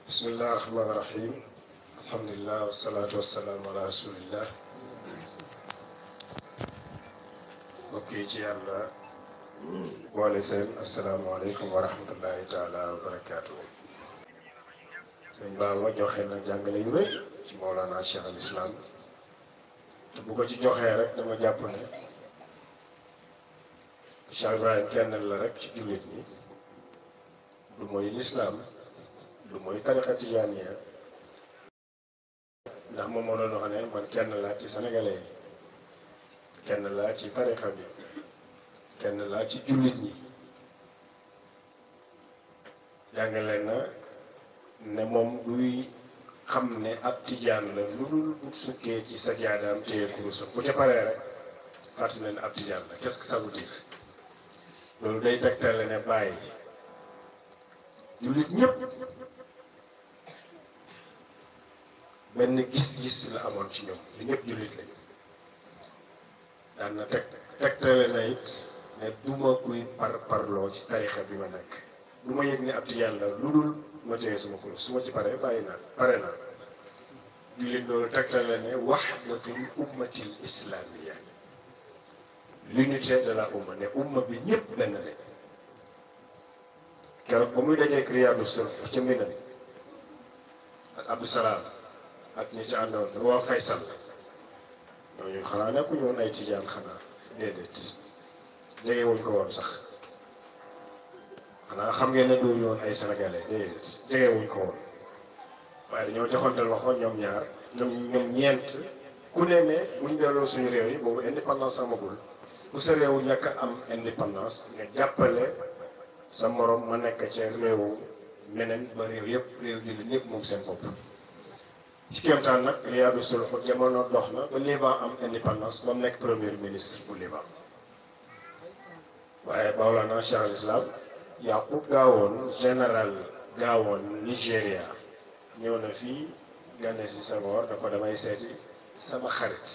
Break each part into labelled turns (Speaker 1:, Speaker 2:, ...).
Speaker 1: bismillah rahmaan rahim alhamdulillah wasalaatu wasalaamu ala rasulillah mbokk yi ci yàlla boole seen asalaamualeykum wa rahmatullahi taala wa barakaatu. sëñ Baba joxe na jàngale yu rëy ci Mawlana Cheikh al Islam te bu ko ci joxee rek dama jàpp ne Cheikh Ibrahim kenn la rek ci jullit ñi lu mooy lislaam lu mooy tariqa tijaaniya ndax moom moo doon wax ne man kenn laa ci sénégalais yi kenn laa ci tariqa bi kenn laa ci jullit ñi jàngale na ne moom duy xam ne ab tijaan la lu dul bu sukkee ci sa jaadaam téye kurusam bu ca paree rek fàttali na ne ab tijaan la qu'est-ce que ça veut dire loolu day tegtale ne bàyyi jullit ñëpp benn gis-gis la amoon ci ñoom li ñëpp jullit lañ daan na tegtale na it ne duma kuy parloo ci tarixa bi ma nekk du ma yëg ne ab tijaan la lu dul ma téye sama kurus su ma ci paree bàyyi naa pare naa jullit loolu tegtale ne wahdatul ummatil islamiyya l'unité de la umma ne umma bi ñëpp benn lañ keroog ba muy dajee Riyadu Sulh ca Mina ak Abdou Salaam ak ñi ci àndoon roi Faysal ñooñu xanaa nekkuñu woon ay tijaan xanaa déedéet jege wuñ ko woon sax xanaa xam ngeen ne duñu woon ay sénégalais déedéet jege wuñ ko woon waaye dañoo joxante loxo ñoom ñaar ñoom ñeent ku ne buñ delloo suñu réew yi boobu indépendance amagul ku sa réew ñàkk a am indépendance nga jàppale sa morom ma nekk ca réewu meneen ba réew yëpp réew jullit ñëpp moom seen bopp ci kéemtaan nag Riyadu Sulh jamono dox na ba Liban am indépendance ba mu nekk premier ministre bu Liban waaye Mawlana Cheikh al Islam Yaqub Gawon général Gawon Nigéria ñëw na fii gane si Senghor da ko damay seeti sama xarit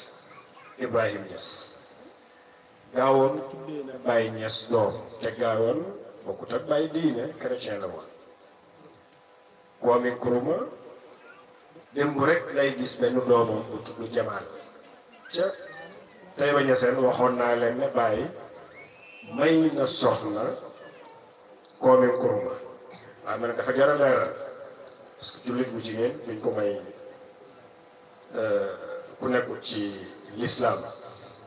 Speaker 1: Ibrahim Niass Gawon tuddee na Baye Niass doom te Gawon bokkut ak Baye diine chrétien la woon Kwame Nkrumah démb rek lay gis benn doomam bu tudd Jamal ca Taïba Niassène waxoon naa leen ne Baye may na soxna Kwame Nkrumah waaye ma ne dafa jar a leeral parce que jullit bu jigéen duñ ko may ku nekkul ci l'islam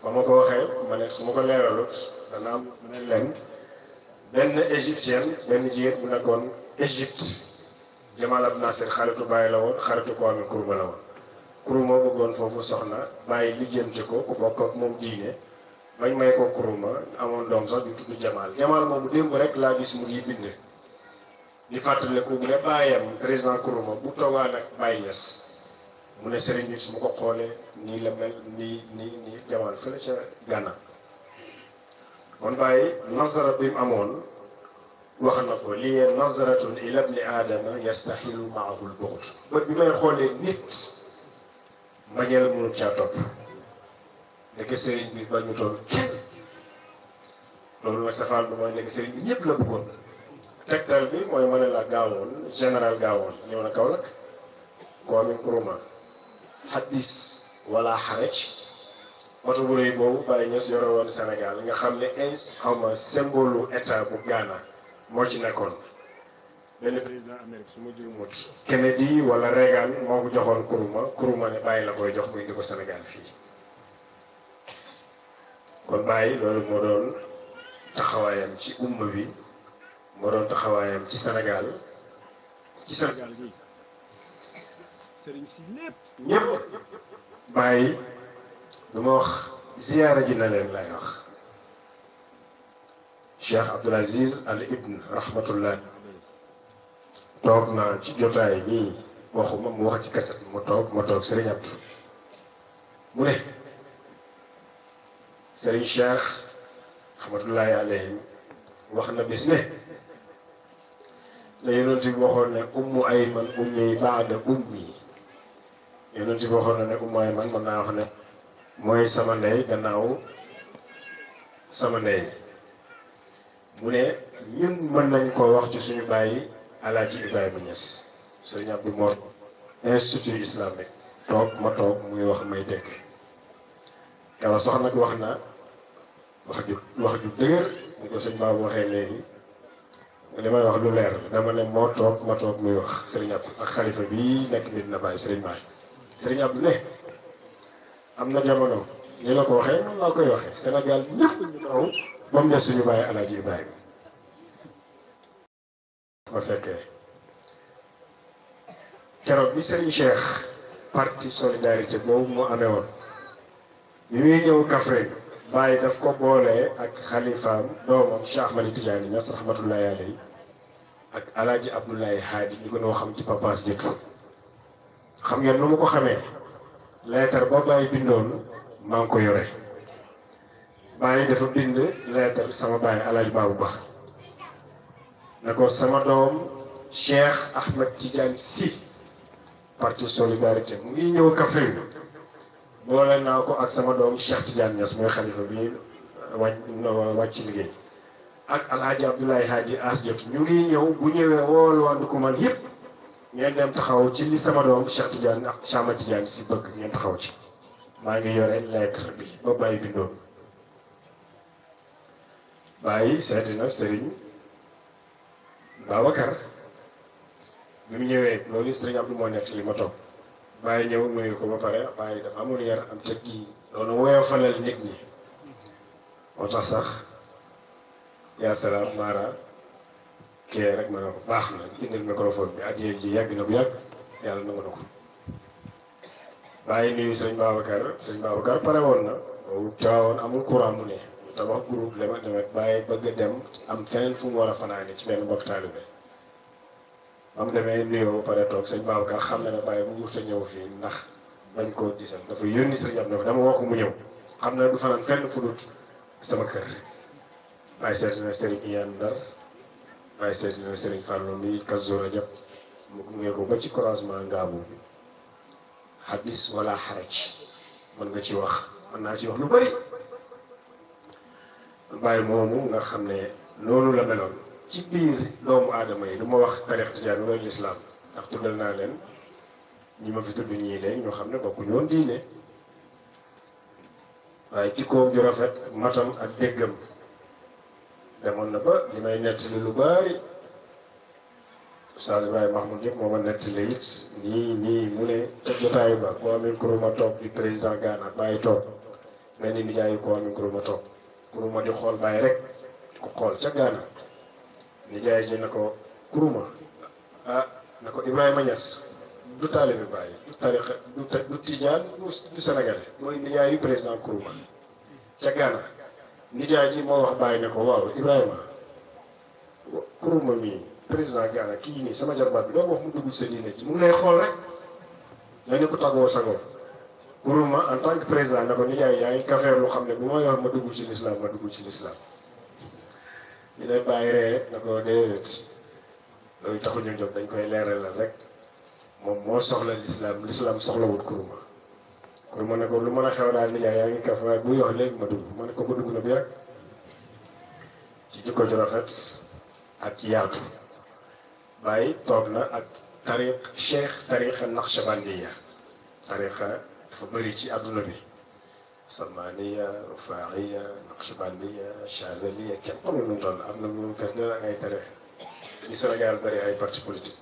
Speaker 1: ba ma ko waxee ma ne su ma ko leeralut dana am ne leen benn égyptienne benn jigéen bu nekkoon Égypte Jamal Abdel Nasser xaritu Baye la woon xaritu Kwame Nkrumah la woon Nkrumah bëggoon foofu soxna Baye lijjanti ko ku bokk ak moom diine bañ may ko Nkrumah amoon doom sax du tudd Jamal Jamal moomu démb rek laa gis mu ngi bind di fàttaliku bu ne bàyyam président Nkrumah bu toogaan ak Baye Niass mu ne sëriñ bi su ma ko xoolee nii la mel nii Jamal fële ca Ghana kon Baye nasara bi mu amoon wax na ko lii nazratun ila ibni aadama yastaxilu maahu lbuxd bët bi may xoolee nit mbañeel mënu caa topp nekk sëriñ bi bañu toon kenn loolu nag safaan bi mooy nekk sëriñ bi ñëpp la bëggoon tegtal bi mooy ma ne la Gaawoon général Gaawoon ñëw na Kaolack Kwame Nkrumah hadis wala xaraj oto bu rëy boobu Baye Niass yore woon Sénégal nga xam ne xawma symbole état bu Ghana moo ci nekkoon benn président Amérique su ma juumut Kennedy wala Reagan moo ko joxoon Nkrumah ne Baye la koy jox muy indi ko Sénégal fii kon Baye loolu moo doon taxawaayam ci umma bi moo doon taxawaayam ci Sénégal gi sëriñ si ñëpp Baye du ma wax ziyaara ji na leen lay wax Cheikh Abdoul Aziz Al Ibn rahmatullah toog naa ci jotaay nii waxuma mu wax ci kaset ma toog Serigne Abdou mu ne Serigne Cheikh rahmatullahi alayhim wax na bis ne la yonent bi waxoon ne ummu ayman ummi baada ummi yonent bi waxoon na ne ummu ayman mën naa wax ne mooy sama ndey gannaaw sama ndey mu ne ñun mën nañ koo wax ci suñu bàyyi Alaaji Ibrahima Niass sëriñ Abdou Mor institut islamique toog ma toog muy wax may dégg yàlla sox nag wax na wax ju dëgër mu ko sëñ Baabu waxee léegi li may wax lu leer la dama ne moo toog ma toog muy wax sëriñ Abdou ak xalifa bii nekk Medina Baye sëriñ Baye sëriñ Abdou ne am na jamono ni la ko waxee noonu laa koy waxee Sénégal ñëpp ñu taxaw ba mu des suñu Baye Alaaji Ibrahima ma fekkee keroog bi sëriñ Cheikh parti solidarité boobu mu amee woon bi muy ñëw Kaffrine Baye daf ko boolee ak xalifaam doomam Cheikh Ahmadi Tidiane Niass rahmatullahi alayhi ak Alaaji Abdoulaye Haadi ñu gën a xam ci papaas jëtu xam ngeen nu mu ko xamee leetar ba Baye bindoon maa ngi ko yore Baye dafa bind leetar sama Baye Alaaji Babou Ba ne ko sama doom Cheikh Ahmed Tidiane Sy parti solidarité mu ngi ñëw Kaffrine boole naa ko ak sama doom Cheikh Tidiane Niass mooy xalifa bi wàcc liggéey ak Alhaji Abdoulaye Hadji As Diop ñu ngi ñëw bu ñëwee wool wàndu ko man yëpp ngeen dem taxaw ci li sama doom Cheikh Tidiane ak Cheikh Ahmed Tidiane Sy bëgg ngeen taxaw ci maa ngi yore lettre bi ba Baye bindoon Baye seeti na Serigne Babacar bi mu ñëwee loolu Serigne Abdou moo nekk li ma toog Baye ñëw nuyu ko ba pare Baye dafa amoon yar am teg gi loolu woyofalal nit ñi moo tax sax yaa salaam Mara kii rek ma ne ko baax na indil microphone bi addiya ji yàgg na bu yàgg yàlla nangu na ko Baye nuyu sëñ Babacar pare woon na boobu teewoon amul courant mu ne tabax groupe demet Baye bëgg a dem am feneen fu mu war a fanaane ci benn mbokk taalibe ba mu demee nuyoo ba pare toog sëñ Babacar xam na ne Baye bu wurta ñëw fii ndax bañ koo disal dafa yónni sëriñ am ne ko dama woo ko mu ñëw xam na du fanaan fenn fu dut sama kër Baye seeti na sëriñ Iyane Ndar Baye seeti na sëriñ Fallou mi Kazu Rajab mu gunge ko ba ci croisement Ngaabu bi hadis wala xaraj mën nga ci wax mën naa ci wax lu bari Baye moomu nga xam ne noonu la meloon ci biir doomu aadama yi du ma wax tarix tijaan wala lislaam ndax tuddal naa leen ñi ma fi tudd ñii léegi ñoo xam ne bokkuñu woon diine waaye jikkoom ju rafet ak matam ak déggam demoon na ba li may nettali lu bari Oustaz Ibrahima Mahmoud yëpp moo ma nettali it nii mu ne ca jotaayu ba Kwame Nkrumah toog di président Ghana Baye toog benn nijaayu Kwame Nkrumah toog Nkrumah di xool Baye rek di ko xool ca Ghana nijaay ji na ko Nkrumah na ko Ibrahima Niass du taalibe Baye du tariqa du tijaan du sénégalais mooy nijaayu président Nkrumah ca Ghana nijaay ji moo wax Baye ne ko waaw Ibrahima Nkrumah mii président Ghana kii nii sama jarbaat bi doo wax mu dugg ci sa diine ji mu lay xool rek nga ni ko tàggoo sagoo Nkrumah en tant que président na ko nijaay yaa ngi kafeer lu xam ne bu ma wax ma dugg ci l'islam ma dugg ci l'islam ñu lay bàyyi ree na ko déedéet loolu taxuñu jóg dañ koy leeralal rek moom moo soxla l'islam soxlawut Nkrumah ne ko lu mën a xew daal nijaay yaa ngi kaf waaye buy wax léegi ma dugg ma ne ko ma dugg na bu yàgg ci jikko ju rafet ak yaatu Baye toog na ak tariqa naqshbandiya tariqa dafa bëri ci àdduna bi samaniya rufaiya naqshbandiya chadaliya kenn xamul nu mu toll am na mu fees ne ak ay tariqa ni Sénégal bëri ay parti politique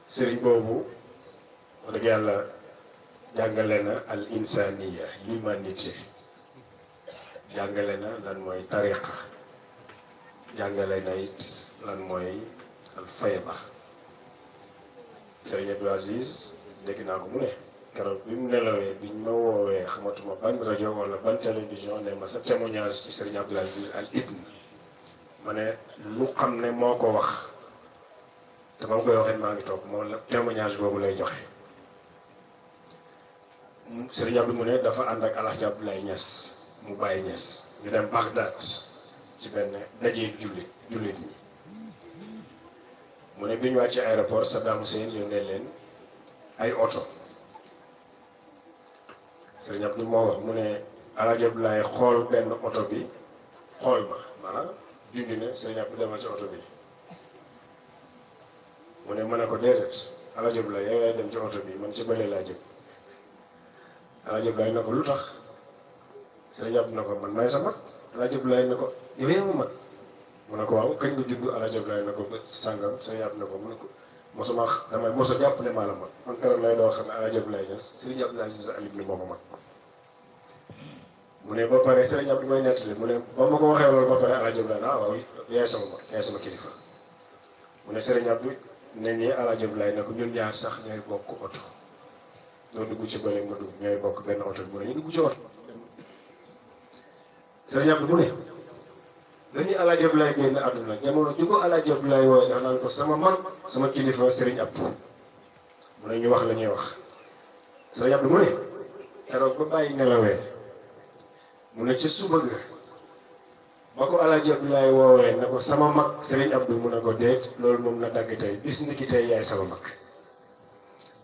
Speaker 1: sëriñ boobu wax dëgg yàlla jàngale na al insaniya l'humanité jàngale na lan mooy tariqa jàngale na it lan mooy al fayda Serigne Abdou Aziz dégg naa ko mu ne keroog bi mu nelawee biñ ma woowee xamatuma ban rajo wala ban télévision ne ma sa témoignage ci Serigne Abdou Aziz al ibn ma ne lu xam ne moo ko wax te ba mu koy waxee maa ngi toog moo la témoignage boobu lay joxe Serigne Abdou mu ne dafa ànd ak Alhaji Abdoulaye Niass mu bàyyi Niass ñu dem Bagdad ci benn dajeeg jullit ñi mu ne bi ñu wàccee aéroport Saddam Hussein yónnee leen ay oto Serigne Abdou moo wax mu ne Alhaji Abdoulaye xool benn oto bi xool ma maanaam junj ne Serigne Abdou demal ci oto bi mu ne ma ne ko déedéet Alaaji Abdoulaye yow yaay dem ci oto bi man ci bële laa jëm. Alaaji Abdoulaye na ko lu tax sëriñ Abdou na ko man maay sa mag. Alaaji Abdoulaye na ko yow yaa ma mag mu ne ko waaw kañ nga judd. Alaaji Abdoulaye na ko ba sàngam sëriñ Abdou na ko mu ne ko mosuma damay mos a jàpp ne maa la mag man keroog lay door xam ne Alaaji Abdoulaye Niass sëriñ Abdoul Aziz Al Ibn moo ko mag. mu ne ba pare sëriñ Abdou mooy nettali mu ne ba ma ko waxee loolu ba pare Alaaji Abdoulaye na waaw yaay sama mag yaay sama kilifa. mu ne sëriñ Abdou ne nii Alaaji Abdoulaye na ko ñun ñaar sax ñooy bokk oto doo dugg ci bële ma dugg ñooy bokk benn oto bi mu ne ñu dugg ci oto. sëriñ Abdou mu ne dañuy Alaaji Abdoulaye génn àdduna jamono ju ko Alaaji Abdoulaye wooye dafa naan ko sama mag sama kilifa sëriñ Abdou mu ne ñu wax la ñuy wax. sëriñ Abdou mu ne keroog ba bàyyi nelawee mu ne ci suba ga ba ko Alaaji Abdoulaye woowee ne ko sama mag sëriñ Abdou mu ne ko déet loolu moom na dagg tey bis ni ki tey yaay sama mag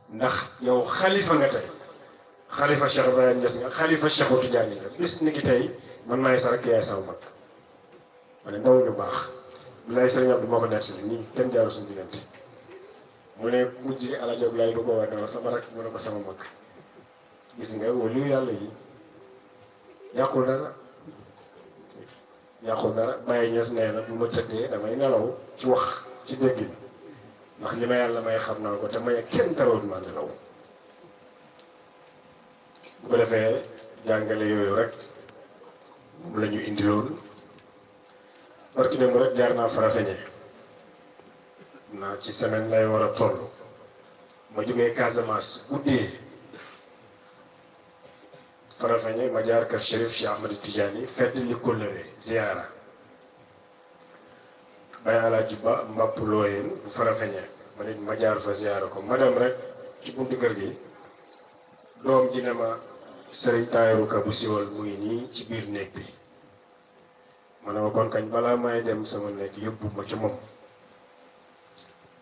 Speaker 1: ndax yow xalifa nga tey xalifa Cheikh Ibrahima Niass nga xalifa Cheikhu Tidiane nga bis ni ki tey man maay sa rakk yaay sama mag. ma ne ndaw ñu baax bilaay sëriñ Abdou moo ko nettali nii kenn jaaru suñu diggante mu ne mujj gi Alaaji Abdoulaye ba ko wax ne sama rakk mu ne ko sama mag. gis nga waliyu yàlla yi yàqul dara Baye Niass nee na bu ma tëddee damay nelaw ci wax ci déggin ndax li ma yàlla may xam naa ko te may kenn taroon ma nelaw. bu ko defee jàngale yooyu rek moom la ñu indiloon barki démb rek jaar naa Farafeñe naa ci semaine lay war a toll ma jógee Casamance guddee Farafeñe ma jaar kër Chérif Cheikh Ahmed Tidiane fedd li kóllëre ziyaara Baye Alaaji Ba Mbapp Looyeen bu Farafeñe ma nit ma jaar fa ziyaara ko ma dem rek ci buntu kër gi doom ji ne ma sëriñ Taayiru Ka bu siwal mu ngi nii ci biir néeg bi ma ne ma kon kañ balaa may dem sama nekk yóbbu ma ca moom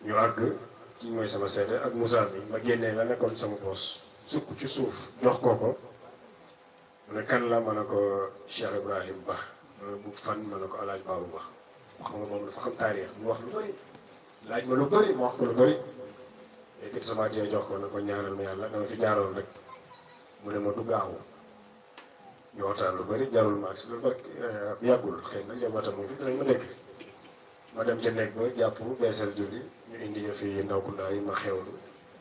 Speaker 1: ñu àgg kii mooy sama seede ak Moussa bi ma génnee la nekkoon sama poos sukk ci suuf jox ko mu ne kan la ma ne ko Cheikh Ibrahim Ba ma ne bu fan ma ne ko Alaaji Baabu Ba xam nga moom dafa xam taarix mu wax lu bëri laaj ma lu bëri ma wax ko lu bëri léegi sama tee jox ko ne ko ñaanal ma yàlla dama fi jaaroon rek mu ne ma du gaaw ñu waxtaan lu bëri jarul ma si lu bëri yàggul xëy na njabootam mu fi dinañ ma dégg ma dem ca nekk ba jàpp beesal julli ñu indi yëf yi ndaw kundaa yi ma xewlu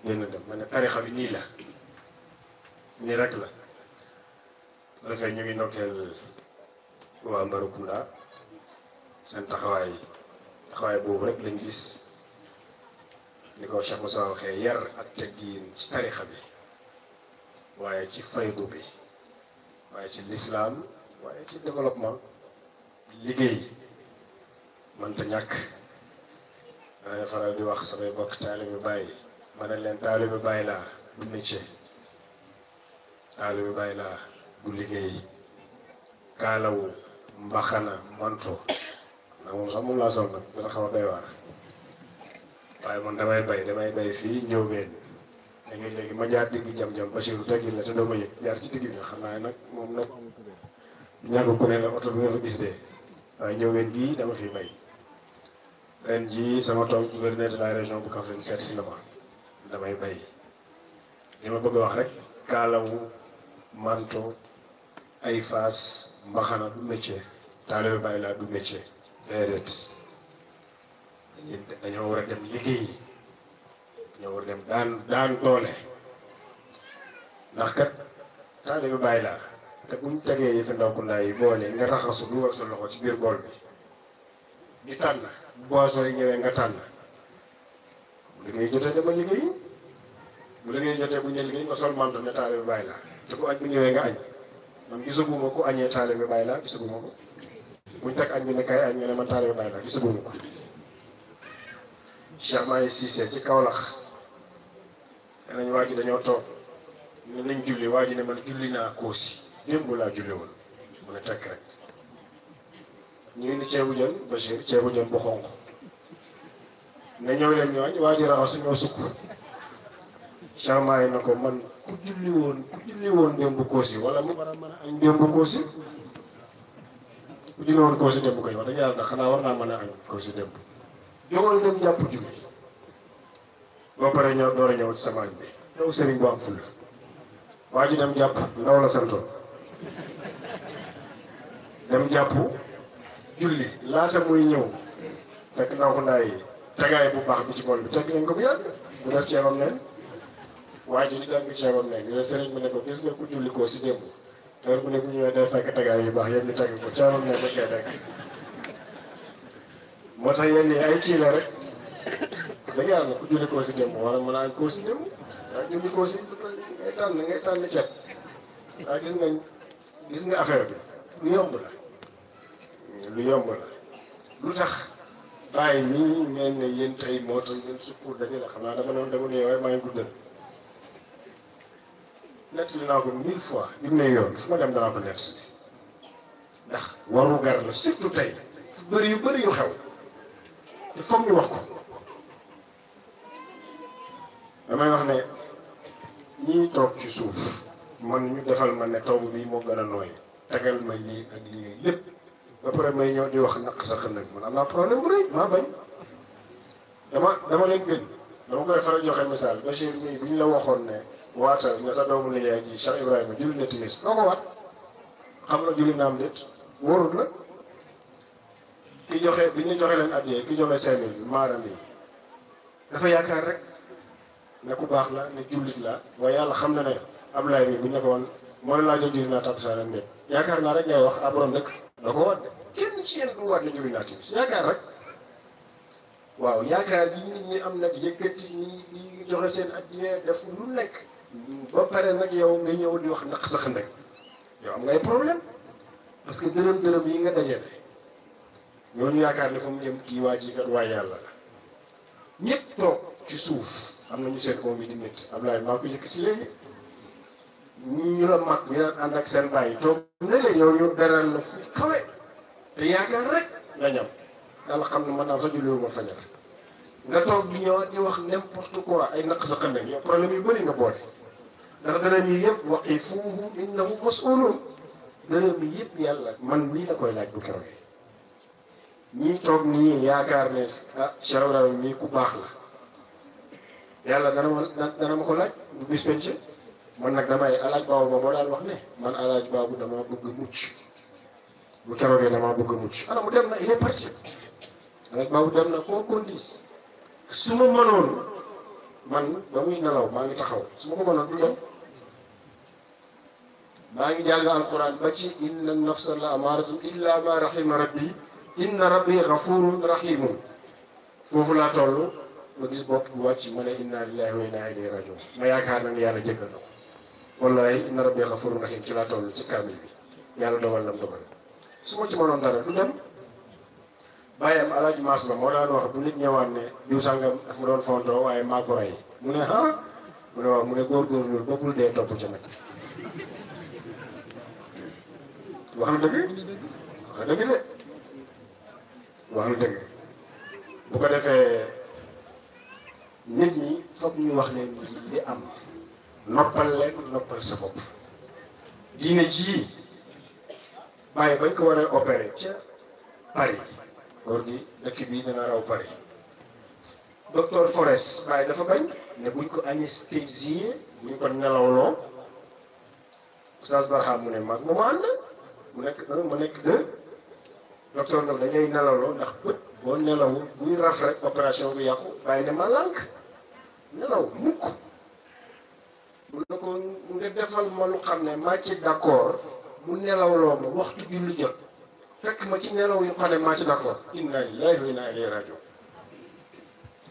Speaker 1: génn dem ma ne tarixa bi nii la nii rek la bu defee ñu ngi nokkeel waa Mbaroukunda seen taxawaay boobu rek lañ gis ni ko Cheikh Moussa waxee yar ak teggiin ci tarixa bi waaye ci faydu bi waaye ci lislaam waaye ci développement liggéey mënta ñàkk danay faral di wax samay bokk taalibe Baay ma ne leen taalibe Baay laa du métier taalibe Baay laa du liggéey kaalawu mbaxana manto ndax moom sax moom laa sol nag dana xaw a doy waar waaye man damay bay fii ñëw benn léegi ma jaar digg jam-jam Bachirou teggil la te doo ma yëg jaar ci digg bi nga xam naa nag moom nag ñàkk ku ne la oto bi nga fa gis de waaye ñëw benn bii dama fi bay ren jii sama tool gouverneur de la région bu Kaffrine seet si na ma damay bay li ma bëgg a wax rek kaalawu manto ay faas mbaxana du métier taalibe Baay laa du métier déedéet dañoo war a dem liggéey dañoo war a dem daan doole ndax kat taalibe Baay laa te buñ tegee yi fi ndaw ku ndaay yi boole nga raxasu du war sa loxo ci biir bool bi di tànn boisson yi ñëwee nga tànn bu liggéey jotee dama liggéey bu liggéey jotee buñ ne liggéey nga sol manto ne taalibe Baay laa te bu añ bu ñëwee nga añ man gisaguma ku añee taalibe Baay laa gisaguma ko buñ teg añ bi ne kay añ nga ne man taalibe Baay laa gisaguma ko Cheikh Mahi Cissé ci Kaolack nee nañ waa ji dañoo toog ne nañ julli waa ji ne man julli naa Koosi démb laa julli woon mu ne tekk rek ñu indi ceebu jën Bachir ceebu jën bu xonq ne ñëw leen ñu añ waa ji raxasu ñoo sukk Cheikh Mahi na ko man ku julli woon démb Koosi wala mu war a mën a añ démb Koosi ku julli woon Koosi démb koy wax dëgg yàlla ndax xanaa war naa mën a añ Koosi démb jógal dem jàpp julli boo paree ñëw door a ñëw ci sama añ bi yow sëriñ bu am ful waa ji dem jàpp ndaw la santoon dem jàpp julli laata muy ñëw fekk ndaw ko ndaay tegaay bu baax bi ci bool bi teg nañ ko bu yàgg bu des ceebam neen waa ji di dem bi ceebam neen ñu ne sëriñ bi ne ko gis nga ku julli koo si démb heure bu ne bu ñëwee day fekk tegaay yu baax yëpp ñu teg ko ceebam neen dañ koy teg moo tax yenn yi ay kii la rek dëgg yàlla ku julli koo si démb wala mën naa koo si démb waaye julli koo si ngay tànn ceeb waaye gis nga affaire bi lu yomb la lu tax bàyyi nii ngeen ne yéen tey moo tax ngeen sukkur dajale xam naa dafa noonu dama ne waaye maa ngi guddal nettali naa ko 1000 fois junne yoon fu ma dem danaa ko nettali ndax waru gar la surtout tey fu bëri yu xew te foog ñu wax ko damay wax ne ñii toog ci suuf man ñu defal ma ne toogu bi moo gën a nooy tegal ma lii ak lii lépp ba pare may ñëw di wax naq sax nag man am naa problème bu rëy maa bañ dama leen gën dama koy faral joxe misaal Bachir mii bu ñu la waxoon ne waatal nga sa doomu nijaay ji Cheikh Ibrahima julli na timis doo ko waat xam na julli naam déet wóorul la ki joxe bi ñu joxe leen addiyee ki joxe 5000 bi maaram yi dafa yaakaar rek ne ku baax la ne jullit la waaye yàlla xam na ne Ablaye bi bu ñu ne ko woon moo la laa jël julli naa takkusaan ak déet yaakaar naa rek ngay wax borom dëkk da ko waat de kenn ci yéen du waat ne julli naa timis yaakaar rek waaw yaakaar yi nit ñi am nag yëkkati ñi joxe seen addiyee def lu nekk ba pare nag yow nga ñëw di wax naq sax ndek yow am ngay problème parce que dërëm yi nga dajale ñooñu yaakaar ne fa mu jëm kii waa ji kat waay yàlla la ñëpp toog ci suuf am nañu seen oom yi di métti Ablaye maa ko yëkkati léegi ñu la mag ñu daan ànd ak seen bàyyi toog ne la yow ñu beral la fu kawe te yaakaar rek la ñam yàlla xam ne man naa sax julliwu ma fajar nga toog di ñëwaat di wax n'importe quoi ay naq sa xënd yow problème yu bëri nga boole ndax dërëm yi yëpp waqifuuhu innahum mas'uluun dërëm yi yëpp yàlla man nii la koy laaj bu keroog ñii toog nii yaakaar ne Cheikh Ibrahima nii ku baax la yàlla dana ma ko laaj bu bis penc man nag damay alaaj baabu ba moo daan wax ne man alaaj baabu dama bëgg mucc bu keroogee dama bëgg mucc ana mu dem na il est parti alaaj baabu dem na koo kondis su ma mënoon man ba muy nelaw maa ngi taxaw su ma ko mënoon du dem maa ngi jàng alquran ba ci inna nafsa la amaaratun illa ma rahima rabbi inna rabbi ghafurun rahimun foofu laa toll ma gis bopp bu wàcc ma ne inna lillahi wa inna ilayhi rajiun ma yaakaar na ne yàlla jéggal na ko wallahi inna rabbi ghafurun rahim ci laa toll ci kaamil bi yàlla dogal lam dogal su ma ci mënoon dara du dem bàyyam alaaji maas ba moo daan wax bu nit ñëwaan ne diw sàngam daf ma doon fontoo waaye maa ko rey mu ne mu ne waaw mu ne góorgóorlu loolu bokkul dee topp ca nag wax na dëgg bu ko defee nit ñi foog ñu wax leen li am noppal leen noppal sa bopp diine ji bàyyi bañ ko war a opéré ca Paris góor gi dëkk bii dana raw Paris docteur Forest bàyyi dafa bañ ne buñ ko anesthésier buñ ko nelawloo Oustaz Barham mu ne mag mu ma ànd mu nekk 1 mu nekk 2 docteur nag dañuy nelawloo ndax bët boo nelawul buy raf rek opération bi yàqu bàyyi ne ma lànk nelaw mukk mun na ko nga defal ma lu xam ne maa ci d'accord mu nelawloo ma waxtu julli jot fekk ma ci nelaw yu xam ne maa ci d'accord inna lillahi wa inna ilayhi rajiun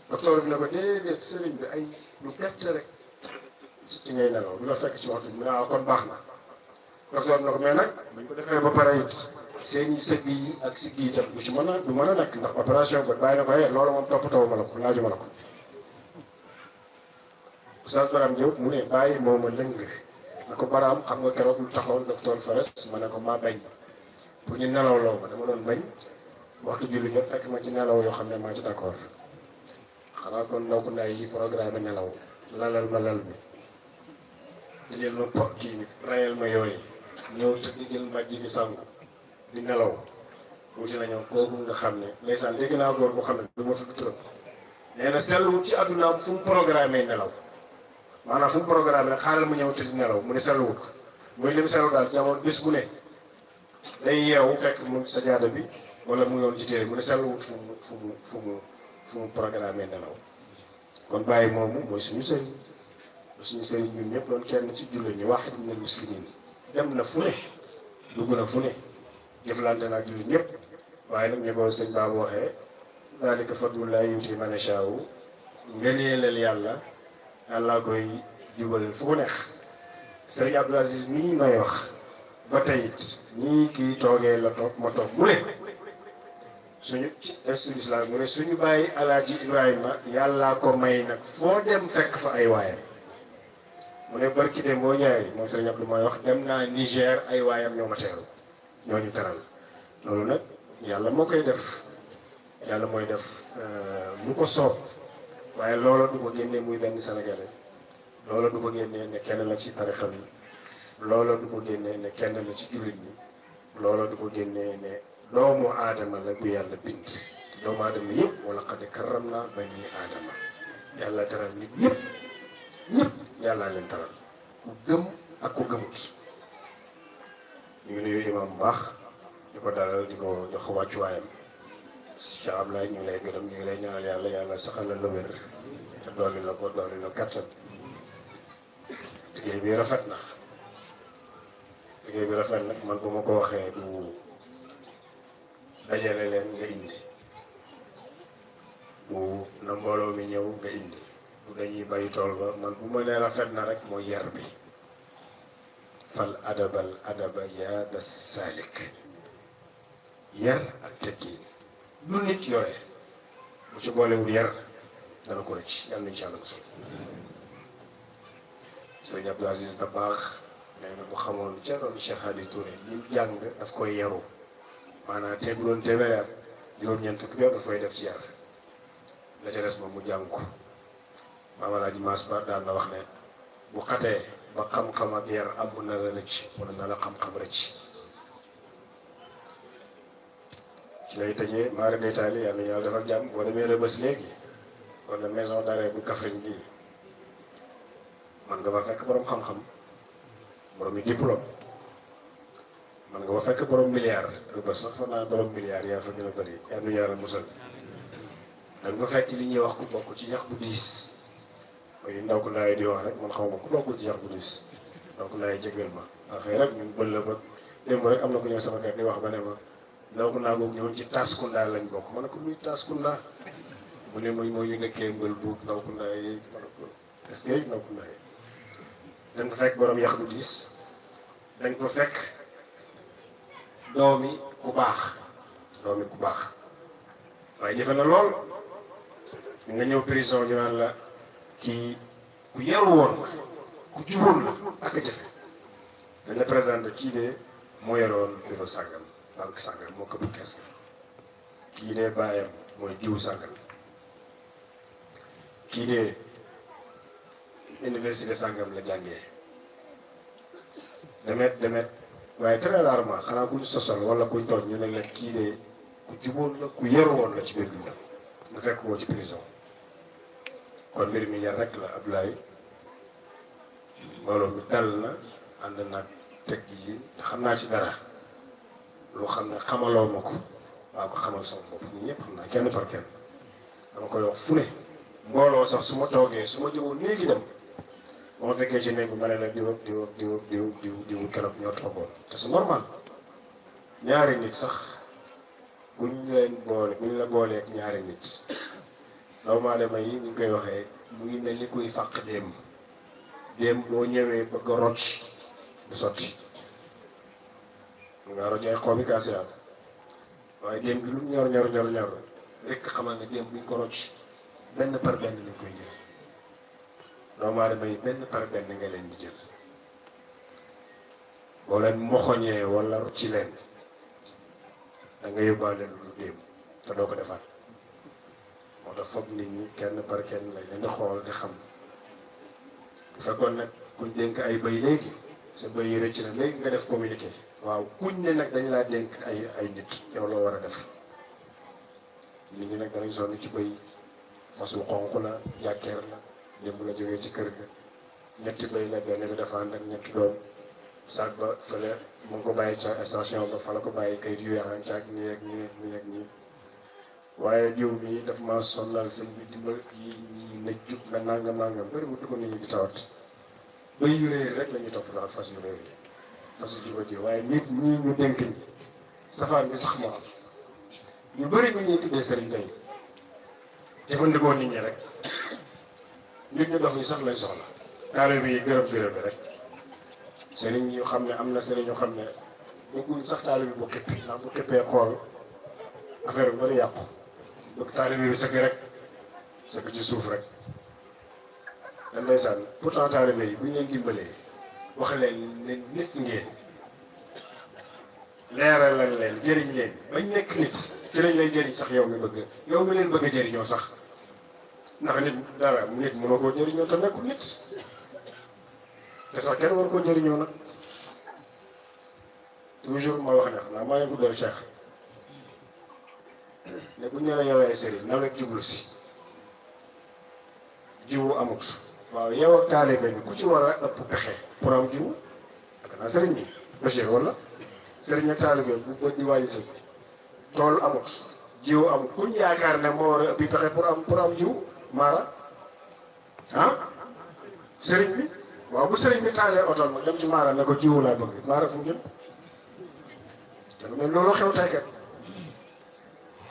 Speaker 1: docteur bi ne ko déedéet sëriñ bi ay lu gàtt rek ci ngay nelaw du la fekk ci waxtu bi mu ne waaw kon baax na docteur bi ne ko mais nag buñ ko defee ba pare it seen i sëgg yi ak sigg yi tam du mën a nekk ndax opération ko bàyyi na ko loolu moom toppatoo ma la ko laajuma la ko Oustaz Baram Diop mu ne bàyyi moo ma lëng na ko Baram xam nga keroog lu taxoon docteur Forest ma ne ko maa bañ pour ñu nelaw loo ma dama doon bañ waxtu julli jot fekk ma ci nelaw yoo xam ne maa ci d'accord xanaa kon ndaw ko ndaay yi programme nelaw lalal ma lal bi di jël ma pot kii bi rayal ma yooyu ñëw tëdd di jël màjj di sangu di nelaw wuti nañoo kooku nga xam ne ndeysaan dégg naa góor bu xam ne du ma tudd turam nee na selluwut ci addunaam fu mu programmé nelaw maanaam fu mu programmé nag xaaral mu ñëw tëdd nelaw mu ne selluwut muy lim sellu daal jamono bis bu ne day yeewu fekk mu sa jaada bi wala mu yoon ci téere mu ne selluwut fu mu programmé nelaw kon bàyyi moomu mooy suñu sëriñ ñun ñëpp doon kenn ci jullit ñi waahid minal muslimiin dem na fu ne dugg na fu ne jëflante na ak jullit ñëpp waaye nag ñu ko sëñ Ba waxee daalika fadlullaahi yu'tiihi man yashaa'u ngëneelal yàlla koy jubal fu ko neex. Sëriñ Abdou Aziz mii may wax ba tey it ñii kii toogee la toog ma toog mu ne suñu ci institut islam mu ne suñu bàyyi Alaaji Ibrahima yàllaa ko may nag foo dem fekk fa ay waayam mu ne barki dem boo ñaay moom Sëriñ Abdou may wax dem naa Niger ay waayam ñoo ma teeru ñoo ñu teral loolu nag yàlla moo koy def yàlla mooy def lu ko soob waaye loola du ko génnee muy benn sénégalais loola du ko génnee ne kenn la ci tarixa bi loola du ko génnee ne kenn la ci jullit ñi loola du ko génnee ne doomu aadama la bu yàlla bind doomu aadama yëpp wala qad karramna bani aadama yàlla teral nit ñëpp yàllaa leen teral ku gëm ak ku gëmut ñu ngi nuyu imam bu baax di ko dalal di ko jox wàccuwaayam Cheikh Ablaye ñu ngi lay gërëm ñu ngi lay ñaanal yàlla saxalal la wér te dolli la kattan liggéey bi rafet na man bu ma ko waxee du dajale leen nga indi du na mbooloo mi ñëw nga indi du dañuy bàyyi tool ba man bu ma nee rafet na rek mooy yar bi fal adaba yaa da saalik yar ak tekkiin lu nit yore bu ci boolewul yar dana ko rëcc yàlla nañu ci àll musal Sëriñ Abdou Aziz da baax nee na bu xamoon ca doon Cheikh Hadi Touré lim jàng daf koy yaru maanaam te bu doon téeméer juróom-ñeent fukki bi daf koy def ci yar la ca des moom mu jàng ko Maam Alaaji Maas Ba daan na wax ne bu xatee ba xam-xam ak yar am na la rëcc wala na la xam-xam rëcc ci lay tëjee maara détaillé yàlla ñu defal jàmm boo demee Rebeuss léegi wala maison d'arrêt bu Kaffrine bii man nga fa fekk borom xam-xam borom yi diplôme man nga fa fekk borom milliard Rebeuss sax fa naa borom milliard yaa fa gën a bëri yàlla ñu yàlla musal da nga fekk li ñuy wax ku bokk ci ñax bu diis mooy ndaw ku ndaay di wax rek man xaw ma ku bokkul ci ñax bu diis ndaw ku ndaay jégal ma waxee rek ñun bël la ba démb rek am na ku ñëw sama kër di wax ba ne ma ndaw ku ndaa googu ñëwoon ci Taskunda lañ bokk ma ne ko luy Taskunda mu ne mooy ñu nekkee mbël buut ndaw ku ndaa yi ma ne ko est-ce que ndaw ku ndaa yi dañ ko fekk borom yax bu diis dañ ko fekk doomi ku baax waaye jafe na lool nga ñëw prison ñu naan la kii ku yaru woon la ku juboon la ak jafe dañ la présenté kii de moo yaroon bureau sàngam banque sàngam moo këpp kees ga kii de bàyyam mooy diw sàngam kii de université sàngam la jàngee demet waaye très rarement xanaa kuñ sosal wala kuñ tooñ ñu ne la kii de ku juboon la ku yaru woon la ci biir dundam nga fekk koo ci prison kon mbir mi yar rek la Abdoulaye mbooloo mi dal na ànd nag teg yi te xam naa ci dara loo xam ne xamaloo ma ko waa ko xamal sama bopp ñi ñëpp xam naa kenn par kenn dama koy wax fu ne mbooloo sax su ma toogee su ma jógoon léegi dem ba ma fekkee ci néeg bi ma ne la diw keroog ñoo toogoon te c'est normal ñaari nit sax buñ la booleeg ñaari nit doomu aadama yi ñu koy waxee mu ngi mel ni kuy fàq déem boo ñëwee bëgg a rocc du sotti nga rocc ay xoobi kaasi am waaye déem gi lu ñor rek xamal ne déem buñ ko rocc benn par benn lañ koy jël doomu aadama yi benn par benn nga leen di jël boo leen moxoñee wala rocci leen da nga yóbbaale lu déem te doo ko defaat moo tax foog nit ñi kenn par kenn lañ leen di xool di xam bu fekkoon nag kuñ dénk ay bëy léegi sa bëy yi rëcc na léegi nga def communiqué waaw kuñ ne nag dañ laa dénk ay nit yow loo war a def nit ñi nag danañ sonn ci bëy fas wu xonq la jàkkeer la démb la jógee ci kër ga ñetti béy la benn bi dafa ànd ak ñetti doom sac ba fële mu ngi ko bàyyi ca station ba fa la ko bàyyi kayit yu weexan caag nii ak nii ak nii ak nii waaye diw bi daf ma sonnal sëñ bi dimbal yi ñii na jub na nangam nangam bëri mu dugg nit ñi di tawat béy yu réer rek la ñu topp ak fas yu réer yi fas yu juba ji waaye nit ñii ñu dénk ñi safaan bi sax moo am ñu bëri bu ñuy tuddee sëriñ tey jëfandikoo nit ñi rek nit ñu dof ñi sax lañ soxla taalibe yi gërëm gërëm bi rek sëriñ yu xam ne am na sëriñ yu xam ne bëgguñ sax taalibe bi bu xippi ndax bu xippee xool affaire bi bari yàqu bëgg taalibe bi sëgg rek sëgg ci suuf rek te ndeysaan pourtant taalibe yi bu ñu leen dimbalee wax leen ne nit ngeen leeralal leen jëriñ leen bañ nekk nit ci lañ lay jëriñ sax yow mi leen bëgg a jëriñoo sax ndax nit dara nit mënoo koo jëriñoo te nekkul nit te sax kenn war koo jëriñoo nag toujours ma wax ne xam naa maa ngi guddal Cheikh ne bu ñu la yowee sëriñ nawet jublu si jiwu amut waaw yow ak taalibe bi ku ci war a ëpp pexe pour am jiwu ak naa sëriñ bi Bachir wala sëriñ ak taalibe bu bët di waaji sëñ tool amut jiwu amut kuñ yaakaar ne moo war a ëppi pexe pour am jiwu maara ah sëriñ bi waaw bu sëriñ bi taalee oto nag dem ci maara ne ko jiwu laa bëgg maara fu mu jëm dafa mel loolu xew tey kat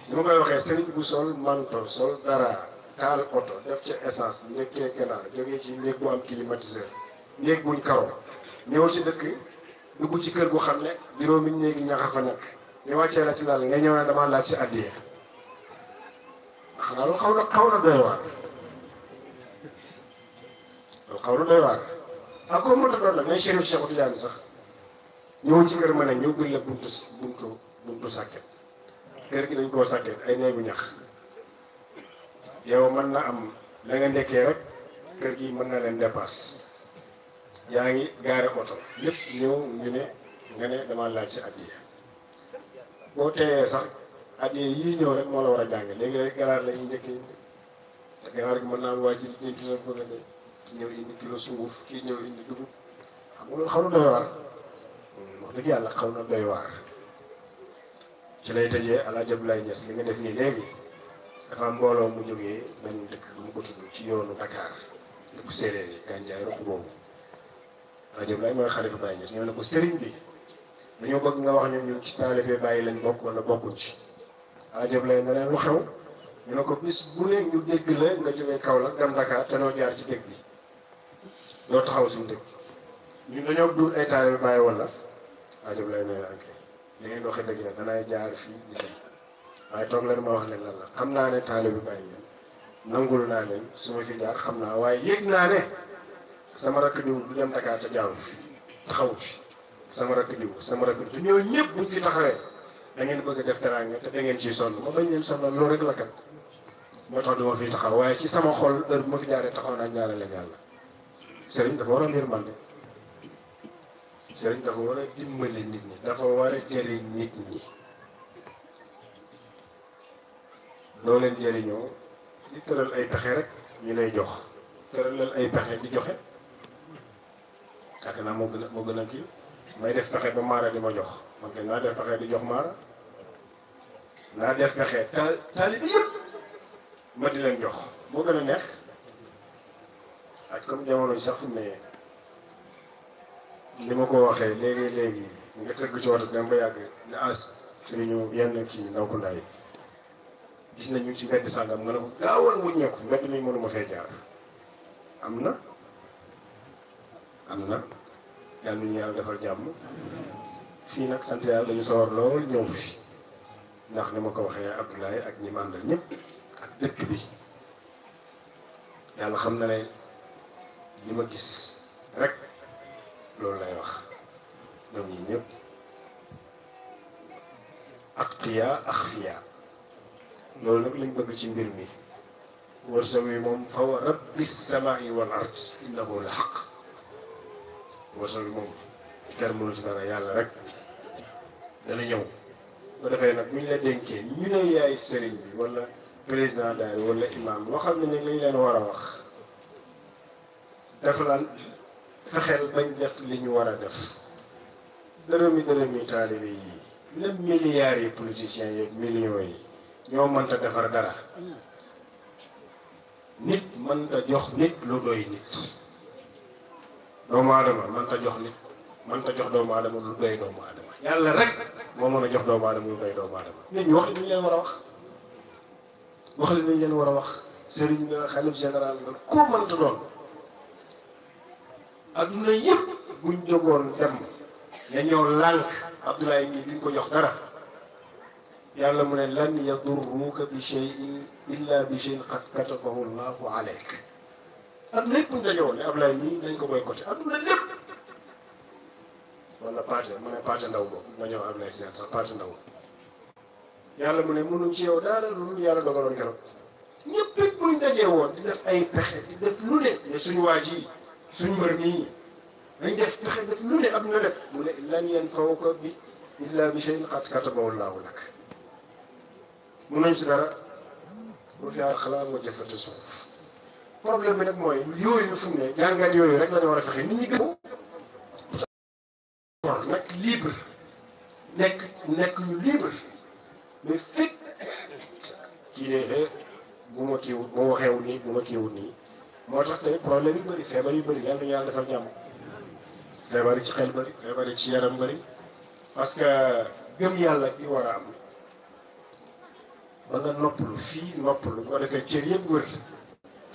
Speaker 1: ni ma koy waxee sëriñ bu sol manto sol dara taal oto def ca essence nekkee ganaar jógee ci néeg bu am climatiseur néeg buñ karo ñëw ci dëkk dugg ci kër gu xam ne juróomi néegi ñaxa fa nekk ñu wàccee la ci lal nga ñëw ne dama laaj ci addiya xanaa loolu xaw na doy waar loolu xaw na doy waar ak ko mënta doon nag nay Chérif Cheikh Tidiane sax ñëw ci kër ma ne ñëw gën la buntu sàkket kër gi dañ koo sàkket ay néegu ñax yow mën na am la nga ndekkee rek kër gi mën na leen dépasse yaa ngi gaare oto lépp ñëw ñu ne nga ne dama laaj si addiya boo teeyee sax addiya yii ñëw rek moo la war a jàng léegi rek ganaar la ñuy njëkkee te ganaar gi mën naa am waa ji ñeenti la bëgg a ne ki ñëw indi kilo sunguf kii ñëw indi dugub xam nga loolu xaw na doy waar wax dëgg yàlla xaw na doy waar ci lay tëjee Alaaji Abdoulaye Niass li nga def nii léegi dafa am mbooloo mu jógee benn dëkk bu mu ko tudd ci yoonu Dakar dëkku séeréer yi gànjaay roq boobu Alaaji Abdoulaye mooy xalifa Baye Niass ñoo ne ko sëriñ bi dañoo bëgg nga wax ñun ci taalibe Baye lañ bokk wala bokkuñ ci Alaaji Abdoulaye ne leen lu xew ñu ne ko bis bu ne ñu dégg la nga jógee Kaolack dem Dakar te noo jaar ci dëkk bi doo taxaw suñu dëkk ñun dañoo duur ay taalibe Baye wala Alaaji Abdoulaye ne leen ankay li ngeen waxee dëgg la danay jaar fii di dem waaye toog leen ma wax leen lan la xam naa ne taalibe Baye ngeen nangul naa leen su ma fi jaar xam naa waaye yëg naa ne sama rakk diw du dem Dakar te jaaru fi taxawu fi sama rakk diw te ñoo ñëpp buñ fi taxawee da ngeen bëgg a def teraanga te da ngeen ciy sonn ma bañ leen sonn loolu rek la kat moo tax duma fi taxaw waaye ci sama xol heure bu ma fi jaaree taxaw naa ñaanal leen yàlla sëriñ dafa war a yërmande sëriñ dafa war a dimbali nit ñi dafa war a jëriñ nit ñi doo leen jëriñoo di tëral ay pexe rek ñu lay jox tëralal ay pexe di joxe yaakaar naa moo gën a kii may def pexe ba maara di ma jox man kay naa def pexe di jox maara naa def pexe taalibe yëpp ma di leen jox moo gën a neex ak comme jamono ji sax fu ne li ma ko waxee léegi nga sëgg ci oto dem ba yàgg ne as suñu yenn kii ndaw ko ndaay gis nañu ci mbedd sàngam nga ne ko gaawal mu ñeeku mbedd mi mënuma fee jaar am na yàlla nu ñu yàlla defal jàmm fii nag sant yàlla dañu sawar lool ñëw fi ndax ni ma ko waxee Abdoulaye ak ñi màndal ñëpp ak dëkk bi yàlla xam na ne li ma gis rek loolu lay wax ñoom ñi ñëpp ak fiya loolu nag lañ bëgg ci mbir mi wërsëg wi moom fa wa rabbi samaa'i wal ard innahu la xaq wërsëg wi moom kenn mënu ci dara yàlla rek dana ñëw bu defee nag bu ñu la dénkee ñu ne yaay sëriñ bi wala président daay wala imam waxal nañu li ñu leen war a wax def lan fexeel bañ def li ñu war a def dërëmi taalibe yi même milliards yi politiciens yeeg millions yi ñoo mënta defar dara nit mënta jox nit lu doy nit doomu aadama mënta jox nit mënta jox doomu aadama lu doy doomu aadama yàlla rek moo mën a jox doomu aadama lu doy doomu aadama nit ñi wax li ñu leen war a wax wax li ñu leen war a wax sëriñ nga xalif général nga koo mënta doon adduna yëpp buñ jógoon dem ne ñoo lànk Abdoulaye mii duñ ko jox dara yàlla mu ne lan yadurruka bi shay'in illa bi shay'in qad katabahu llahu alayk adduna yëpp buñ dajewoon ne Abdoulaye mii dañ ko boycotté adduna lépp wala Paate mu ne Paate Ndaw boobu ma ñëw Abdoulaye si sax Paate Ndaw yàlla mu ne mënuñ ci yow dara lu yàlla dogaloon keroog ñëpp it buñ dajee woon di def ay pexe di def lu ne ne suñu waa ji suñ mbër mii dañ def pexe def lu ne adduna lépp mu ne lan yanfa'uka bi illa bi shay'in qad katabahu llahu lak mënuñ si dara rufi'a al-aqlaam wa jaffati as-suhuf problème bi nag mooy yooyu fu mu ne jàngat yooyu rek la ñu war a fexe nit ñi gën a nag libre nekk ñu libre mais fekk kii de bu ma kiiwut bu ma waxeewul nii bu ma kiiwut nii moo tax tey problème yu bëri feebar yu bëri yàlla ñu yàlla defal jàmm feebar yi ci xel bëri feebar yi ci yaram bëri parce que gëm yàlla gi war a am ba nga noppalu fii noppalu boo defee cër yëpp wër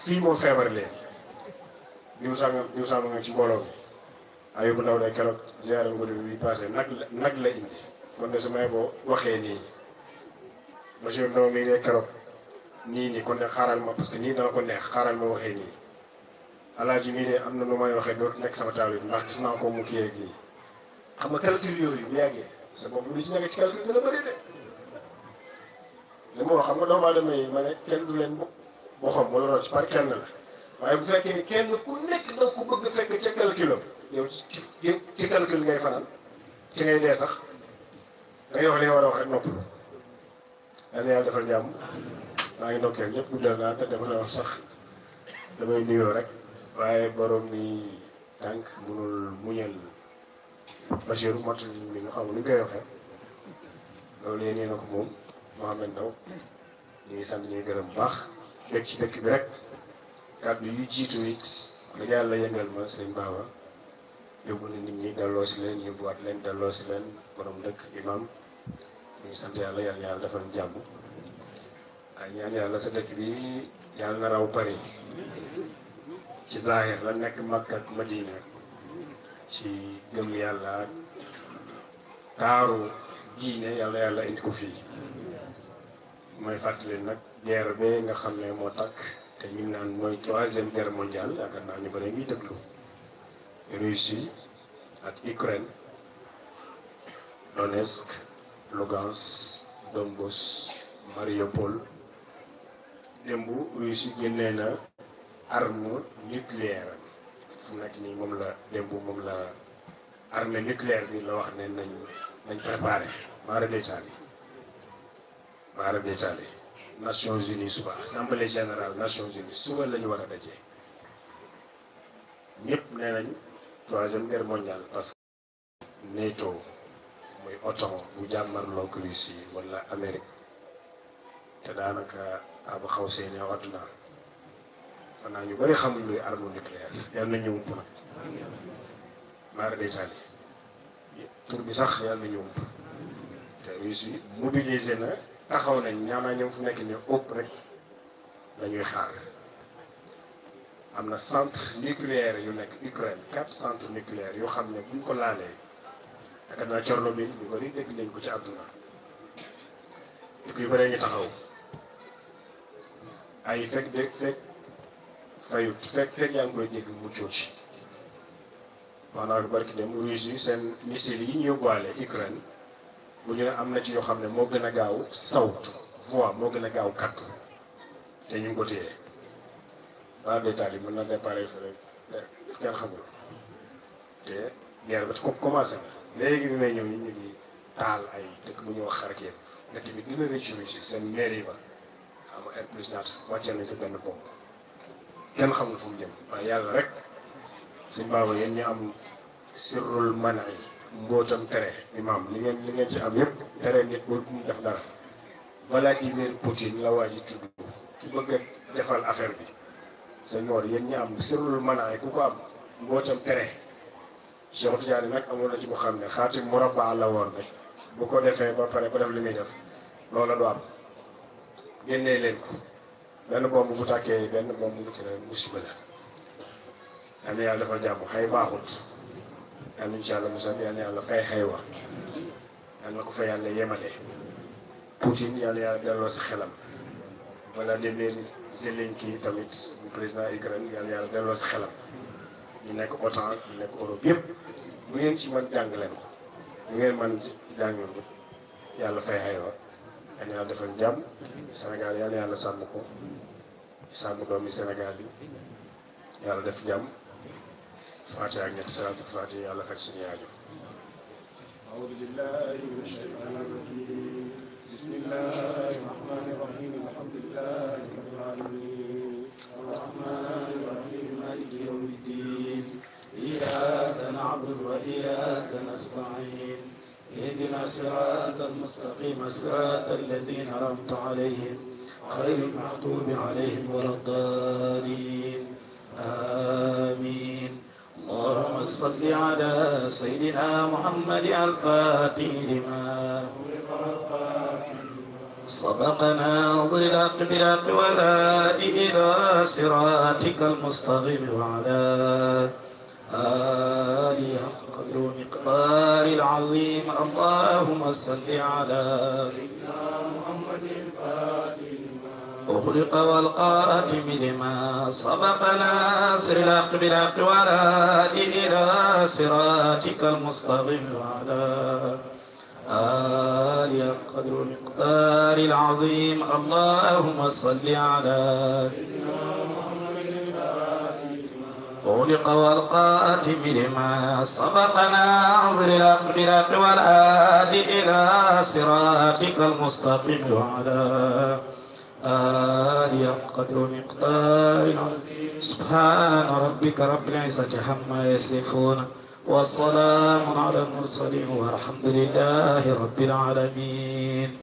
Speaker 1: fii moo feebar leen diw sàngam nga ci mbooloo mi Ayubu Ndaw de keroog ziara ngodi bi passé nag la indi kon de su may boo waxee nii Bachir Ndaw mii de keroog nii kon de xaaral ma parce que nii dana ko neex xaaral ma waxee nii alaaji mii de am na lu may waxee dootu nekk sama taal bi ndax gis naa ko mu kii ak nii xam nga calcul yooyu bu yàggee sa bopp lu ci nekk ci calcul dina bëri de li ma wax xam nga doomu aadama yi ma ne kenn du leen boo xam wala roc par kenn la waaye bu fekkee kenn ku nekk da ko bëgg fekk ca calculam yow ci calcul ngay fanaan ci ngay dee sax da ngay wax li nga war a wax rek noppalu yàlla yàlla defal jàmm maa ngi ndokkeel ñëpp guddal naa te dama la wax sax damay nuyoo rek waaye borom mi tànk munul muñal Bachir matul mi nga xam nu ñu koy waxee loolu yéen yéen a ko moom Mouhamed Ndaw ñu ngi sant ñuy gërëm bu baax dëkk ci dëkk bi rek kàddu yu jiitu it da yàlla yëngal ma sëñ Baba yóbbu na nit ñi delloo si leen yóbbuwaat leen delloo si leen borom dëkk imam ñu ngi sant yàlla yàlla defal jàmm ay ñaan yàlla sa dëkk bi yàlla na raw Paris ci zahir la nekk Makka ak Madina ci gëm yàlla taaru diine yàlla indi ko fii mooy fàttali nag guerre bi nga xam ne moo takk te ñu naan mooy 3e guerre mondiale yaakaar naa ñu bëri ngi déglu Russie ak Ukraine Donetsk Lugansk Donbass Mariupol démb Russie génnee na arme nucléaire fu nekk nii moom la démb moom la armée nucléaire bi la wax ne nañ préparé maara détaillé Nations Unies suba assemblée générale Nations Unies suba la ñu war a dajee ñëpp nee nañ 3e guerre mondiale parce que NATO muy OTAN bu jàmmarloo ak Russie wala Amérique te daanaka aba xaw see neew àdduna xanaa ñu bëri xamul luy arme nucléaire yàlla na ñëwump nag maara détaillé tur bi sax yàlla na ñëwump te Russie mobilisé na taxaw nañ ñaanaa ñoom fu nekk ni ëpp rek la ñuy xaar am na centre nucléaire yu nekk Ukraine 4 centres nucléaires yoo xam ne buñ ko laalee yaakaar naa Tchernobyl ñu bëri dégg nañ ko ci àdduna dëkk yu bëree ñu taxaw ay fekk fayut fekk yaa ngi koy dégg muccoo ci wax naa ko barki dem Russie yi seen missile yi ñu yóbbuwaale Ukraine bu ñu ne am na ci yoo xam ne moo gën a gaaw sawt voix moo gën a gaaw kattu te ñu ngi ko téye waa détail yi mën na déparé fa rek kenn xamul te guerre ba ci ko commencé na léegi bi may ñëw ñu ngi taal ay dëkk bu ñuy wax Kharkiv dëkk bi gën a rëcc Russie seen mairie ba am air plus ñaata wàccee nañ ci benn bomb kenn xamul fu mu jëm waaye yàlla rek suñ baaba yéen ñu am sirrul mana yi mbootam tere imam li ngeen ci am yëpp tere nit bu def dara Vladimir Poutine la waa ji tudd ki bëgg a defal affaire bi sëñ Mor yéen ñi am sirrul mana yi ku ko am mbootam tere Cheikh Tidiane nag amoon na ci mu xam ne xaatim murabba la woon rek bu ko defee ba pare ba def li muy def loola du am génnee leen ko benn bomb bu tàkkee benn bomb bu kii musiba la yal na yàlla defal jàmm xay baaxut yal na incha allah musal yal na yàlla fay xaywa yal na ko fa yàlla yemale Poutine yal na yàlla delloo si xelam Vladimir Zelensky tamit bu président Ukraine yal na yàlla delloo si xelam ñu nekk OTAN ñu nekk Europe yëpp bu ngeen ci mën jàng leen ko bu ngeen mën jàng ko yàlla fay xaywa yal na yàlla defal jàmm Sénégal yal na yàlla sàmm ko sàmm doomi Sénégal yi yàlla def jàmm Fatiha ak ñetti salaatul Fatiha yàlla fekk suñu aajo.
Speaker 2: A'uuzu billaahi mina shaytaani rajiim. Bismillaahi rahmaani rahiim. Alhamdulillaahi rabbil aalamiin. Ar-rahmaani rahiim. Maaliki yawmi ddiin. Iyyaaka na'budu wa iyyaaka nasta'iin. Ihdinaa siraatal mustaqiim. Siraatal laziina an'amta alayhim ghayril maghduubi alayhim wa lad-daalliin. آمين. اللهم صل على سيدنا محمد الفاتح لما سبقنا ناظر الحق بالحق والهادي إلى صراطك المستقيم وعلى آله حق قدر ومقدار العظيم. اللهم صل على سيدنا محمد الفاتح أخلق والقاتم لما سبق ناصر الحق بالحق والهادي إلى صراطك المستقيم وعلى آله قدر المقدار العظيم. اللهم صل على أخلق والقاتم لما سبق ناصر الحق بالحق والهادي إلى صراطك المستقيم وعلى آله قدر مقدار سبحان ربك رب العزة عما يصفون والسلام على المرسلين والحمد لله رب العالمين.